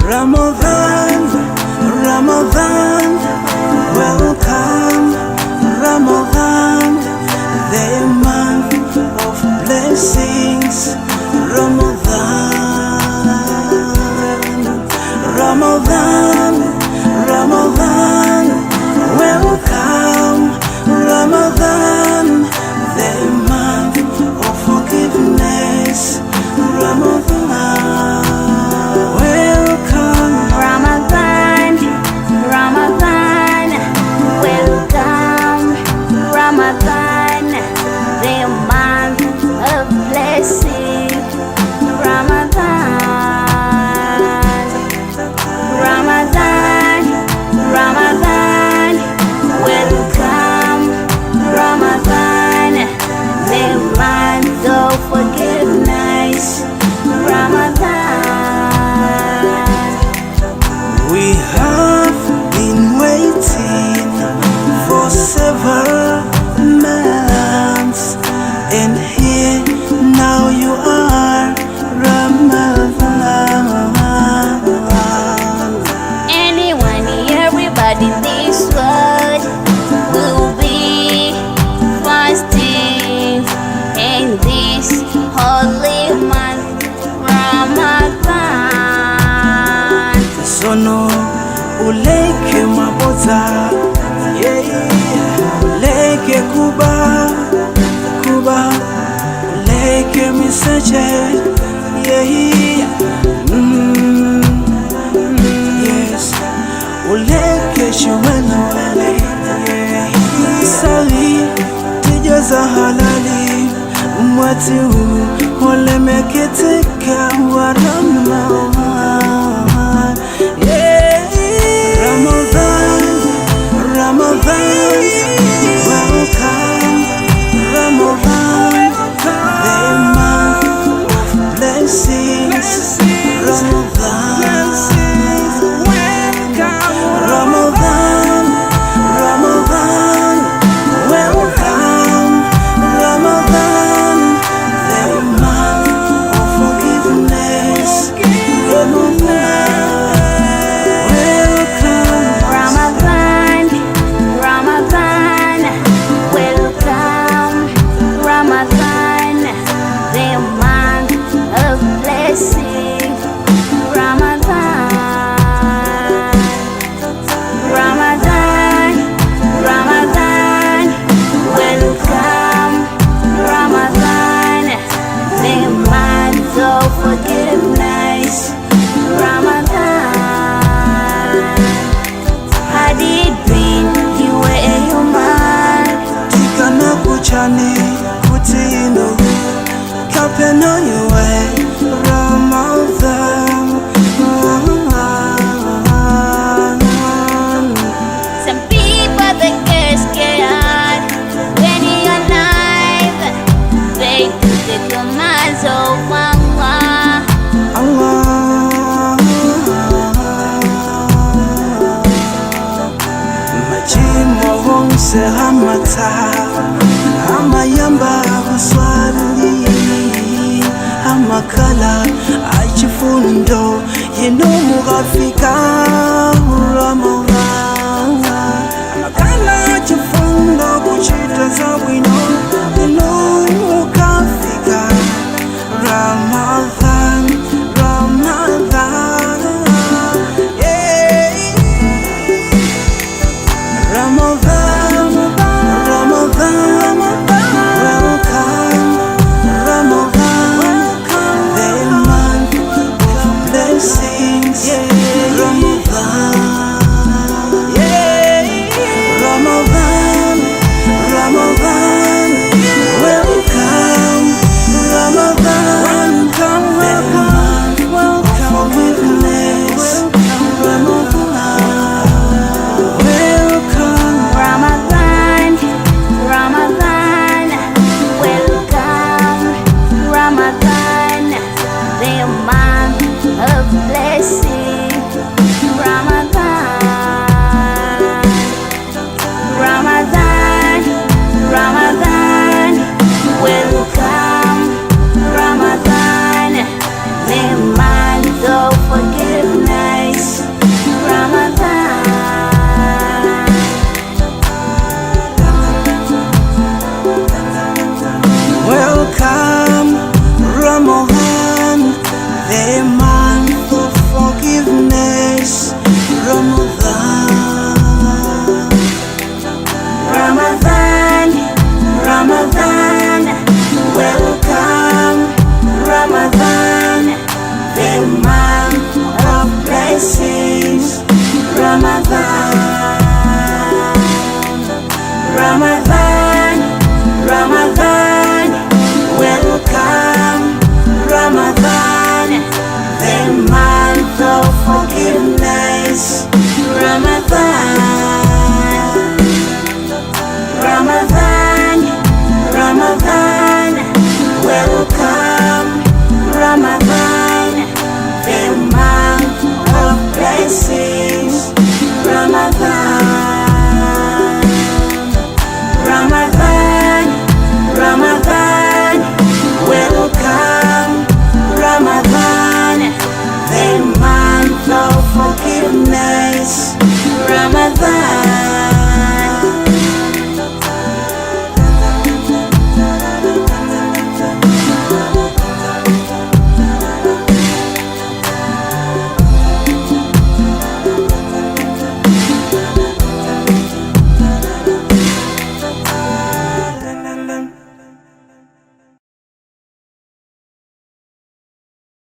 Ramadan, Ramadan, welcome, Ramadan, the month of blessings, Ramadan, Ramadan, Ramadan, welcome, Ramadan, the month of forgiveness, Ramadan, welcome. Ramadan, Ramadan, welcome, Ramadan, the month of blessing, Ramadan, Ramadan, Ramadan, welcome, Ramadan, the month of forgiveness, Ramadan. We have been waiting for several months, and here now you are, Ramadan. Anyone, everybody in this world will be fasting in this holy month, Ramadan. Sono uleke mabodza, yeah. Uleke kuba kuba, uleke miseche, yeah. Yes, uleke chiwelewele, yeah. Sali tija za halali mwezi huu olemekezeka wa Ramadan, yeah. Ramadan, Ramadan, welcome, Ramadan, the month of blessings, Ramadan, Ramadan, Ramadan, welcome, Ramadan, the month of forgiveness, Ramadan, welcome. Ramadan, Ramadan, welcome, Ramadan, the month of blessing, Ramadan, Ramadan, Ramadan, welcome, Ramadan, the month of forgiveness, Ramadan. Had it been you were a human, Tikanakuchani kuti ino kapena iwe Ramadan. Some people they get scared when you're alive. They do the commands of Allah. Allah, machimo wonse hamata amayamba kuswali amakala achifundo yino mukafika Ramadan amakala achifundo kuchita zabwino.